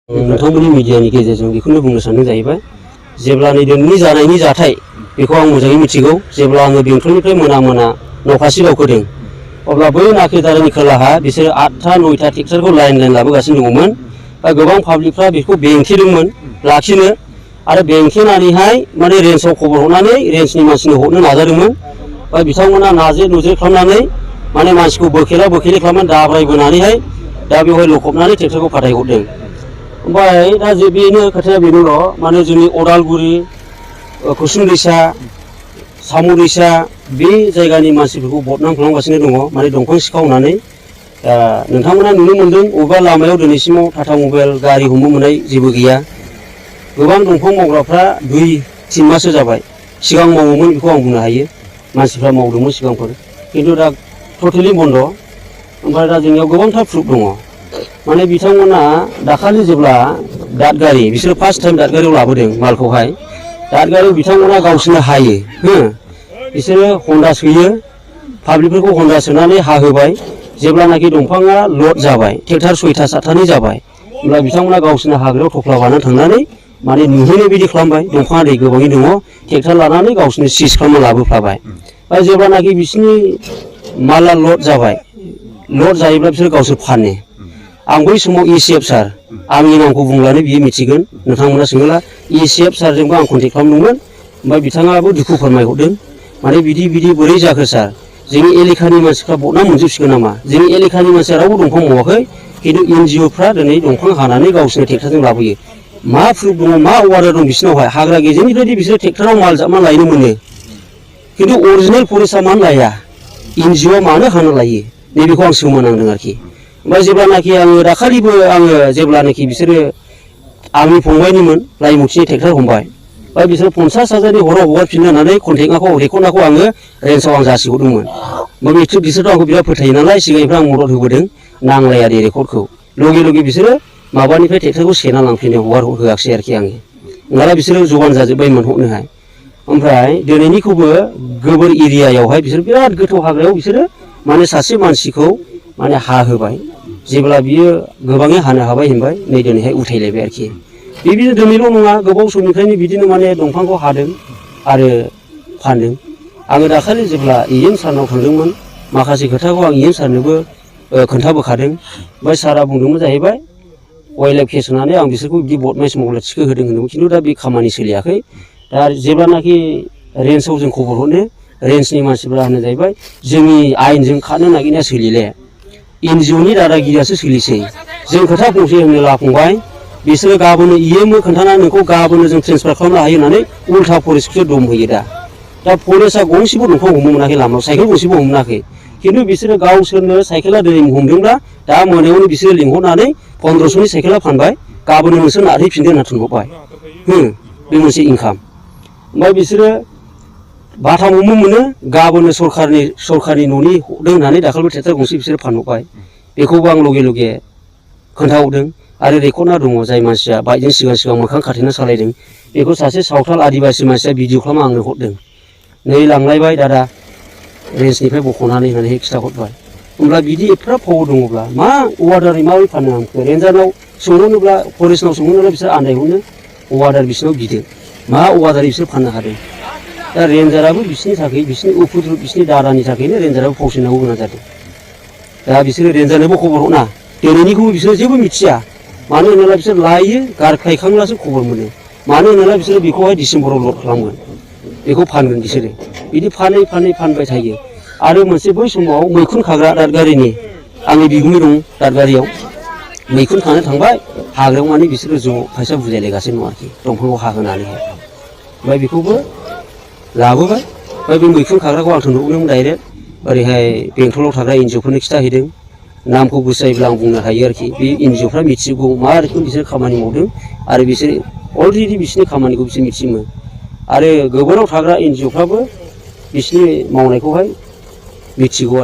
नोंथांमोननि मिडियानि गेजेरजों बेखौनो बुंनो सानदों जाहैबाय जेब्ला नै दिनैनि जानायनि जाथाय बेखौ आं मोजाङै मिथिगौ। जेब्ला आङो बेंटलनिफ्राय मोना न'फारसे दावखोदों अब्ला बै नाकेदारिनि खोलाहा बिसोरो 8था 9था ट्रेक्टरखौ लाइन लाबोगासिनो दङमोन। गोबां पाब्लिकफ्रा बेखौ बेंथेदोंमोन लाखिनो आरो बेंथेनानैहाय माने रेन्जआव खबर हरनानै रेन्जनि मानसिनो हरनो नाजादोंमोन। बिथांमोना नाजे नुजे खालामनानै माने मानसिखौ बोखेला बोखेलि खालामनानै दाब्रायबोनानैहाय दा बेवहाय लखबनानै ट्रेक्टरखौ फाथायहरदों। ओमफ्राय दा बेनो खोथाया बेनोल' माने जोंनि अदालगुरि कुसुम दैसा साम' दैसा बे जायगानि मानसिफोरखौ बदनाम खालामगासिनो दङ माने दंफां सिखावनानै। नोंथांमोना नुनो मोन्दों बबेबा लामायाव दिनैसिमाव टाटा मबाइल गारि हमनो मोननाय जेबो गैया। गोबां दंफां मावग्राफ्रा 2-3 माससो जाबाय। सिगां मावोमोन बेखौ आं बुंनो हायो, मानसिफ्रा मावदोंमोन सिगांफोर, खिन्थु दा टटेलि बन्द'। ओमफ्राय दा जोंनियाव गोबांथार प्रुफ दङ। माने बिथांमोना दाखालि जेब्ला दादगारि बिसोरो फार्स्ट टाइम दादगारियाव लाबोदों मालखौहाय, दादगारियाव बिथांमोना गावसोरनो हायो बिसोरो हन्दा सोयो, पाब्लिकफोरखौ हन्दा सोनानै हाहोबाय। जेब्लानाखि दंफाङा लड जाबाय, ट्रेक्टर 6था 7थानि जाबाय, होमब्ला बिथांमोना गावसोरनो हाग्रायाव थफ्ला बानानै थांनानै माने नुहैनाय बायदि खालामबाय। दंफाङा दै गोबाङै दङ, ट्रेक्टर लानानै गावसोरनो सिज खालामना लाबोफाबाय। जेब्लानाखि बिसोरनि माला लड जाबाय, लड जायोब्ला बिसोर गावसोर फानो। आं बै समाव ECF सार, आंनि नामखौ बुंब्लानो बियो मिथिगोन, नोंथांमोना सोङोब्ला ECF सारजोंबो आं कन्टेक्ट खालामदोंमोन। ओमफ्राय बिथाङाबो दुखु फोरमायहरदों माने बिदि बोरै जाखो सार, जोंनि एलेखानि मानसिफ्रा बदनाम मोनजोबसिगोन नामा? जोंनि एलेखानि मानसिया रावबो दंफां मावाखै, खिन्थु NGOफ्रा दिनै दंफां हानानै गावसोरनो ट्रेक्टरजों लाबोयो। मा प्रुफ दङ, मा अर्डार दं बिसोरनावहाय? हाग्रा गेजेरनिफ्राय बिसोरो ट्रेक्टराव माल जाबना लायनो मोनो, खिन्थु अरिजिनेल फरेस्टआ मानो लाया? NGOआ मानो हाना लायो? नैबेखौ आं सोमोनांदों आरोखि। ओमफ्राय जेब्लानाखि आङो दाखालिबो जेब्लानाखि बिसोरो आंनि फंबायनिमोन लाइमुथिनि ट्रेक्टर हमबाय, बिसोरो 50,000नि हराव हगारफिननो होननानै कन्टेक्टखौ रेकर्डखौ आङो रेन्जआव आं जासिहरदोंमोन। बिसोरथ' आंखौ बिराद फोथायो नालाय, सिगांनिफ्राय आं मदद होबोदों, नांलायादि रेकर्डखौ लगे बिसोरो माबानिफ्राय ट्रेक्टरखौ सेना लांफिननो हगार होआखिसै आरोखि आङो। नङाब्ला बिसोरो जबान जाजोब्बायमोन हरनोहाय। ओमफ्राय दिनैनिखौबो गोबोर एरियायावहाय बिसोर बिराद गोथौ हाग्रायाव बिसोरो माने सासे मानसिखौ माने हाहोबाय। जेब्ला बियो गोबाङै हानो हाबाय होनबाय, नै दिनैहाय उथायलायबाय आरोखि। बिदिनो दिनैल' नङा, गोबाव समनिफ्रायनो बिदिनो माने दंफांखौ हादों आरो फानदों। आङो दाखालि जेब्ला EM सारनाव थांदोंमोन, माखासे खोथाखौ आं EM सारनोबो खोन्थाबोखादों। ओमफ्राय सारा बुंदोंमोन जाहैबाय वाइल्ड लाइफ केस होनानै आं बिसोरखौ बिदि बदमाइस मावला थिखो होदों होनदोंमोन, खिन्थु दा बे खामानि सोलियाखै। दा जेब्लानाखि रेन्जआव जों खबर हरनो, रेन्जनि मानसिफ्रा होनो जाहैबाय जोंनि आयेनजों खारनो नागिरनाया सोलिले, NGOनि दादागिरियासो सोलिसै। जों खोथा बुंसै होननो लाफंबाय, बिसोरो गाबोनो EM खोन्थानानै नोंखौ गाबोनो जों ट्रेन्सफार खालामनो हायो होननानै उल्था फरेस्टखौसो दम होयो दा फरेस्टआ गंसेबो दंफां हमनो मोनाखै, लामायाव साइकेल गंसेबो हमनो मोनाखै। खिन्थु बिसोरो गावसोरनो साइकेला दिनै हमदोंब्ला दा मोनायावनो बिसोरो लिंहरनानै 1500नि साइकेला फानबाय, गाबोनो नोंसोर नारहैफिनदो होनना थिनहरबाय। बे मोनसे इनकाम। ओमफ्राय बिसोरो बाथाम हमनो मोनो, गाबोनो सरखारनि न'नि हरदों होननानै दाखालिबो ट्रेक्टर गंसे बिसोरो फानहरबाय। बेखौबो आं लगे खोन्थाहरदों आरो रेकर्डना दङ। जाय मानसिया बाइकजों सिगां मोखां खाथेना सालायदों, बेखौ सासे सावथाल आदिबासि मानसिया भिडिअ खालामना आंनो हरदों। नै लांलायबाय दादा रेन्जनिफ्राय बख'नानै होननानै खिन्थाहरबाय। होमब्ला बिदि एफाग्राब पावार दङब्ला मा अर्डारै माबोरै फाननो हांखो? रेन्जारनाव सोंहरनोब्ला, फरेस्टनाव सोंहरनोब्ला बिसोर आन्दायहरनो अर्डार बिसोरनाव बिदों, मा अर्डारै बिसोर फाननो हादों? दा रेन्जाराबो बिसोरनि थाखाय, बिसोरनि उफुद्रुग बिसोरनि दादानि थाखायनो रेन्जाराबो फावसायनांगौ गोनां जादों। दा बिसोरो रेन्जारनोबो खबर हरना, दिनैनिखौबो बिसोरो जेबो मिथिया। मानो होनोब्ला बिसोर लायो, गारख्लायखांब्लासो खबर मोनो। मानो होनोब्ला बिसोरो बेखौहाय डिसेम्बराव लड खालामगोन, बेखौ फानगोन बिसोरो। बिदि फानै फानबाय थायो। आरो मोनसे बै समाव मैखुन खाग्रा दादगारिनि आंनि बिगुमै दं दादगारियाव, मैखुन खानो थांबाय, हाग्रायाव माने बिसोरो ज' फैसा बुजायलायगासिनो दं आरोखि दंफांखौ हाहोनानैहाय। ओमफ्राय बेखौबो लाबोबाय। ओमफ्राय बे मैखुन खाग्राखौ आं थिनहरदोंमोन डाइरेक्ट ओरैहाय बेंटलाव थाग्रा NGOफोरनो खिन्थाहैदों। नामखौ गोसो जायोब्ला आं बुंनो हायो आरोखि। बे NGOफ्रा मिथिगौ मा रोखोम बिसोर खामानि मावदों आरो बिसोर अलरेडि बिसोरनि खामानिखौ बिसोर मिथियोमोन। आरो गोबोराव थाग्रा NGOफ्राबो बिसोरनि मावनायखौहाय मिथिगौ।